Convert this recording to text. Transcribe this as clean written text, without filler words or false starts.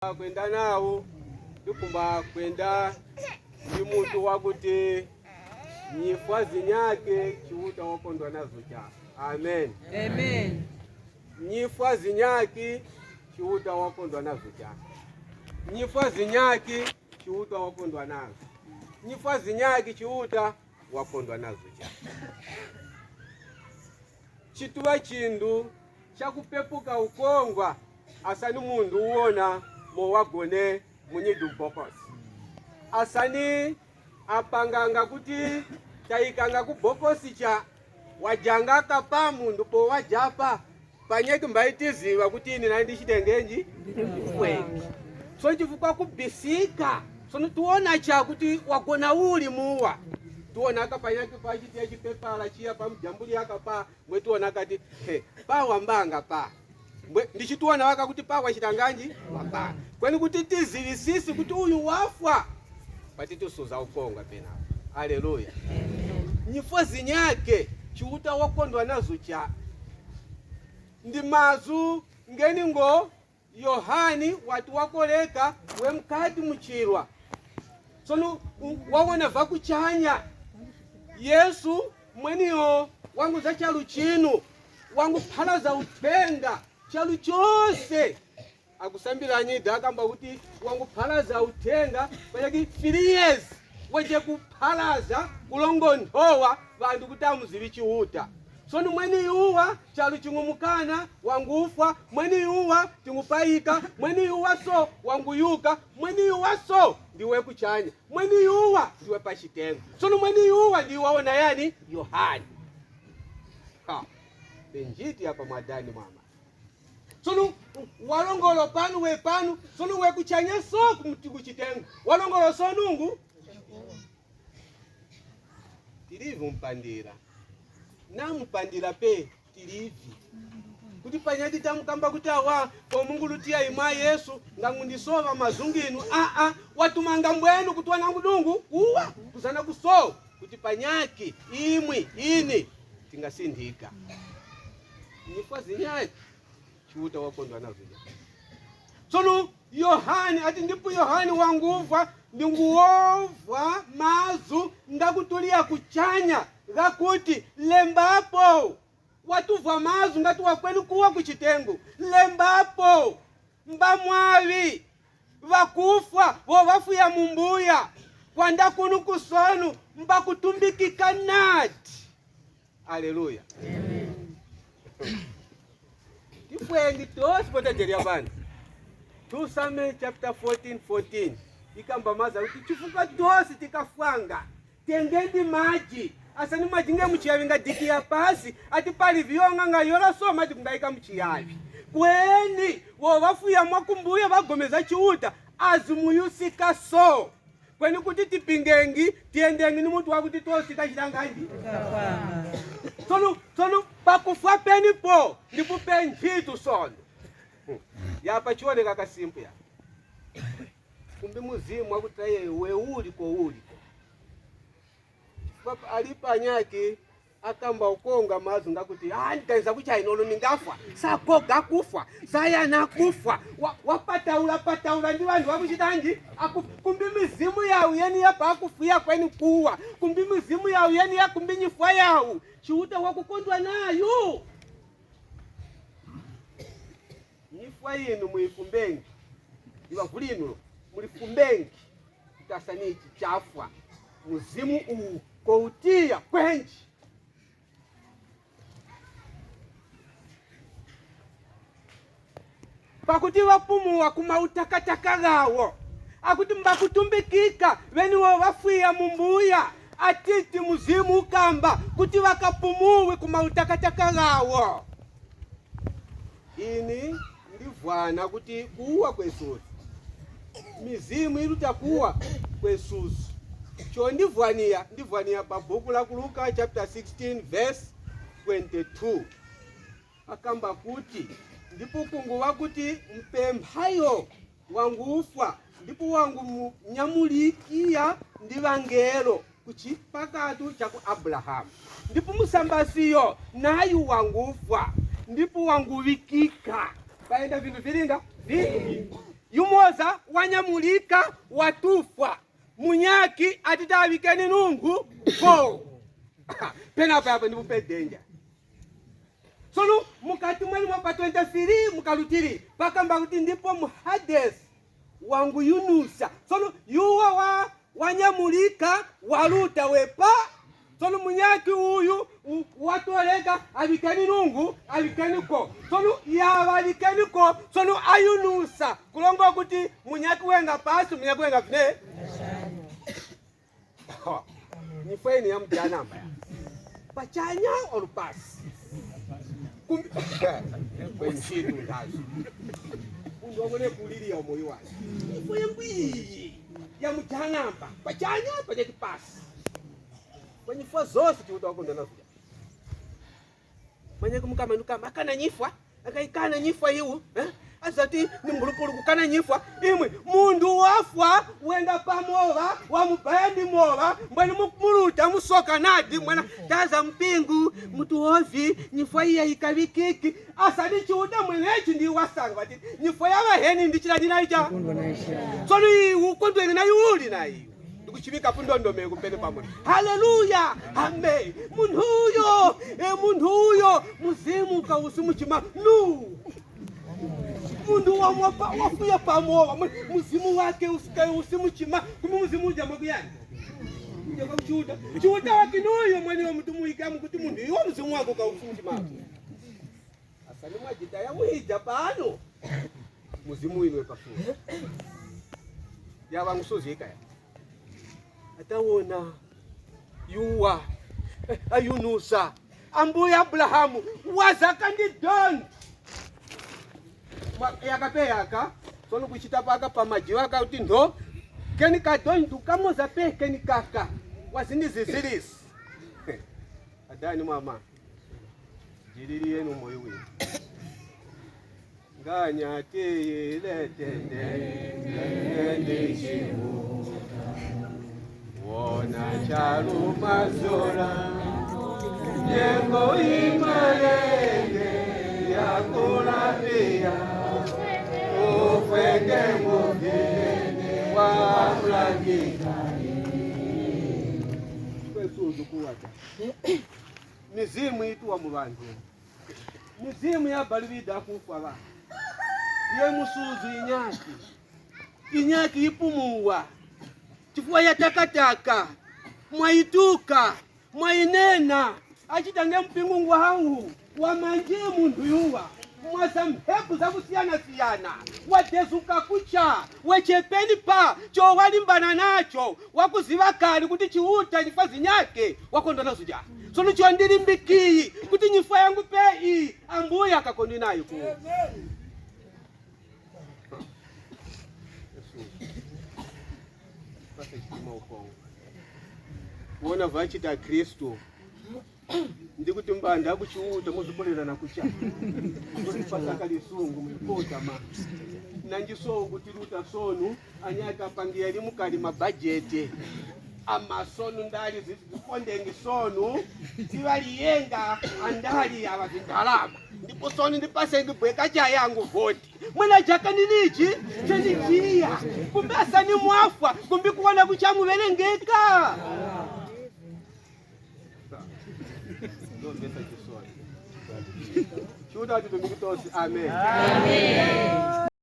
Kwenda nawo ndikumba kwenda ndi mutu wakuti nyifwa zinyake chiuta wakondwa nazo cha. Amen. Amen. Nyifwa zinyaki chiuta wakondwa nazo cha. Nyifwa zinyaki chiuta wakondwa nazo. Nyifwa zinyaki chiuta wakondwa nazo cha. Chituwa chindu chakupepuka ukongwa asani mundu uwona mowagone munyidu bokosi asani apanganga kuti taikanga kubokosi cha wajanga kapa mundu po wajapa panyeki mbaitiziwa kuti ini nai ndichitengenji ndifwengi. So chifukwa kubisika sono tuona cha kuti wagona uli muwa tuona kapanyaki pachitia chipepala chiya pamujambuli akapa mwe tuona kati he pa wambanga pa mbwe ndichituona waka kuti pa wachitanganji wapa kweni kuti tizivisisi kuti uyu wafwa patitusuza ukonga pena. Haleluya. Nyifo zinyake chiuta wakondwa nazo cha ndi mazu ngeni ngo Yohani watu wakoleka we mkati muchirwa sono wawona vakuchanya Yesu mweniyo wangu za chalu chinu wangu phala za uthenga chalu chose akusambira nyida akamba kuti wangu phala za uthenga pachaki 3 years weje kuphalaza kulongonthowa vantu kuti amuzivi chiuta. Sono mweni yuwa chalu chingumukana wangufwa mweni yuwa tingupayika mweni yuwa so wanguyuka mweni yuwa so ndiwe kuchanya mweni yuwa ndiwe pachitengo. Sono mweni yuwa ndiwe waona yani Yohani. Ha benjiti apa mwadani mama. Sono walongolo panu we panu sono we kuchanya so kuchitengo walongolo sonungu tilivu mpandira nampandira pe tilivi kuti panyati tamukamba kuti awa pomungulutia imwa Yesu ngangundisova mazunginu a watumanga mbwenu kuti wanangudungu kuwa kuzana kuso kuti panyaki imwi ini tingasindika nyifwa zinyaki chiuta wakondwa nazo. Sono Yohani ati ndipo Yohani wanguva ndinguovwa mazu ndakutulia kuchanya ngakuti lembapo watuvwa mazu ngati wakwenu kuwa kuchitengo lembapo mbamwavi vakufa vo vafuya mumbuya kwanda kunu kusonu mbakutumbikika nati. Haleluya. Tifwendi tosi potajeria bana 2 Samuel chapter 14 14 ikamba maza kuti chifukwa tosi tikafwanga tengendi maji asani maji nge muchiyavi ngadikiya pasi ati pali viyonga ngayola so maji kungaika muchiyavi kweni wo vafuya mwakumbuya vagomeza chiuta azimuyusika so kweni kuti tipingengi tiendengi ni mutu wakuti tosika chitanganji sono sono pakufa penipo ndipo penjitu sono yapa chioneka kasimpu ya kumbi muzimu wakuti aye weuli kouliko alipanyaki akamba ukonga mazu ngakuti ndikaenza kuchainolo ningafa sagoga kufa sayana kufa wapataula pataula ndi vanhu vakuchitanji kumbi mizimu yawu yeni yabva akufuya kweni kuwa kumbi mizimu yawu yeni yakumbi nyifwa yawu chiuta wakukondwa nayo nyifwa inu muifumbengi iwavulinu mulifumbengi kutasanichi chafwa muzimu uwu koutia kwenji pakuti vapumuwa kumautakataka gawo akuti mbakutumbikika veniwo vafuya mumbuya atiti muzimu ukamba kuti vakapumuwe kumautakataka gawo. Ini ndivwana kuti kuwa kwesusu mizimu irutakuwa kwesusu cho ndivwaniya ndivwaniya pabhuku la Luka chapter 16 verse 22 akamba kuti ndipo kunguva kuti mpemphayo wangufa ndipo wangu nyamulikiya ndi vangelo kuchipakatu chaku Abrahamu ndipo musambasiyo nayu wangufa ndipo wanguvikika paenda vintu vilinga vingi. Yumoza wanyamulika watufwa munyaki atitavikeni nungu ko penapo apo ndimupe danger. Sono mukati mwenu mwa pa 23 mukalutiri pakamba kuti ndipo mu Hades wangu yunusa. Sono yuwa wa wanyamulika waluta wepa. Sono munyaki uyu watoleka avikeni nungu avikeni ko. Sono yava avikeni ko. Sono ayunusa kulongo kuti munyaki wenga pasi munyaki wenga vine. Ni ya mjanamba ya pachanya or pasi. Kumbi kwenchitu ndazo. Mundu wangone kulilia moyo wake. Ifo yangwi ya mjanamba pachanya pachati pasi. Kwenye fwa zose chiuta wakonda nazo. Mwenye kumkama nukama akana nyifwa, akaikana nyifwa iwu, eh? Azati ni mbulupulu kukana nyifwa imwe mundu wafwa wenda pamova wamubandi mova mbwene muluta musoka nadi mwana taza mpingu mtu hovi nyifwa iya ikavikiki asadi chiuta mwenechi ndi wasanga bati nyifwa yavaheni ndichiladinaicha sono iwu kondwene na iuli na iwu ndikuchivika pundondomeko kupene pamwe. Haleluya, amen. Munhu uyo munhu uyo muzimu kausimuchima nu mundu wafuya pamowa muzimu wake usimuchima kumi muzimu uja mwakuyani uja kwa chiuta chiuta wakinuyo mwene wa mtu muikamu kuti munhu iwo muzimu wako kausimuchima asani mwajita ya muhija pano muzimu inwe pafuya yavangusuzi ya atawona yuwa ayunusa ambuya Abrahamu wazaka ndi don yakapeyaka sono kuchita paka pamajiwa akakuti ndo keni kadondu kamoza pe keni kaka wazindizizilisi adani mama jilili yenu moyo wenu nganya tiyiletende ndishimu wona chalumazora nyengo imalenge yakulapia ufweke mugeni wa mlangika kwesuzu kuwata mizimu ituwa mu bantu mizimu yabalibida kufa ba ye musuzu inyaki inyaki ipumuwa chifukwa ya takataka mwaituka mwainena achitange mpingu wangu wamanje mundu yuwa mwaza mphepo zakusiyana-siyana wadezuka kucha wechepeni pa chowalimbana nacho wakuziva kali kuti chiuta nyifa zinyake wakondona zuja sono chondilimbikiyi kuti nyifa yangu pe ambuya akakondi nayo ku kuona vachita Kristu ndikuti mbanda kuchiuta muzikolera nakucha pasaka lisungu mukota ma nanjiso kuti luta sonu anyaka pangia limukali mabajeti amasonu ndali zikondengi sonu tivaliyenga andali ava zindalama ndipo sonu ndipasengi bweka cha yangu voti mwena jaka nilichi chenichiya kumbe asani mwafwa kumbi kuona kuchamuverengeka Amen. Amen.